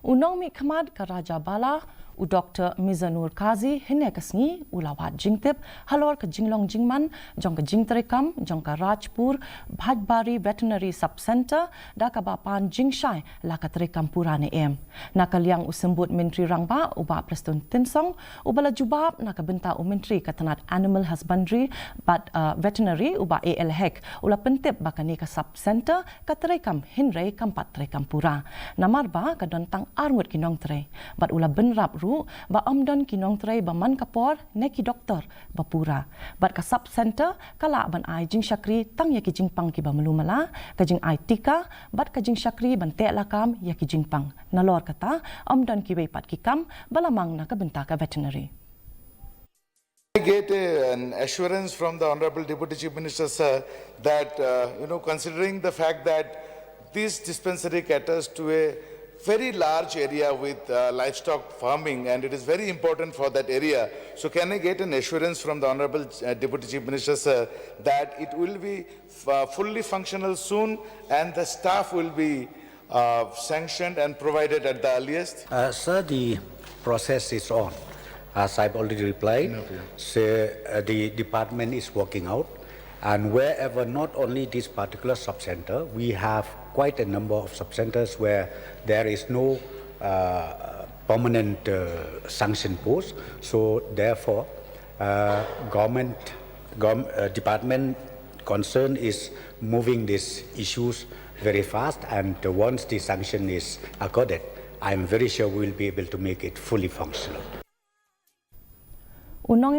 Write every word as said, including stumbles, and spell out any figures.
U nongmihkhmat ka Rajabala, u Doktor Mizanur Kazi, hynne ka sngi u la wad jingtip halor ka jinglong jingman jong ka jingtreikam jong ka Rajpur Bhajbari Veterinary Sub Centre da kaba pan jingshai la ka treikam pura ne em. Na ka liang u Symbud Myntri Rangbah u Bah Prestone Tynsong, uba la jubab na ka bynta u Myntri ka tnat Animal Husbandry bad uh, Veterinary u Bah A L Hek, u la pyntip ba kane ka Sub Centre ka treikam hynrei kam pat treikam pura. Namar ba ka don tang arngut ki nongtrei. Bad u la bynrap ruh ba ym don ki nongtrei ba man ka por ne ki doktor ba pura. Bad ka Sub Centre ka lah ban ai jingshakri tang ïa ki jingpang kiba mluh mala, ka jingai tika bad ka jingshakri ban teh lakam ïa ki jingpang. Nalor kata ym don kiwei pat ki kam ba la mang na ka bynta ka Veterinary. I get a, an assurance from the Honorable Deputy Chief Minister, sir, that, uh, you know, considering the fact that this dispensary caters to a very large area with uh, livestock farming, and it is very important for that area. So can I get an assurance from the Honorable uh, Deputy Chief Minister, sir, that it will be uh, fully functional soon and the staff will be uh, sanctioned and provided at the earliest? Uh, sir, the process is on. As I've already replied, so, uh, the department is working out. And wherever, not only this particular sub-center, we have quite a number of sub-centers where there is no uh, permanent uh, sanction post. So therefore, uh, government, government uh, department concern is moving these issues very fast, and once the sanction is accorded, I am very sure we will be able to make it fully functional. U nong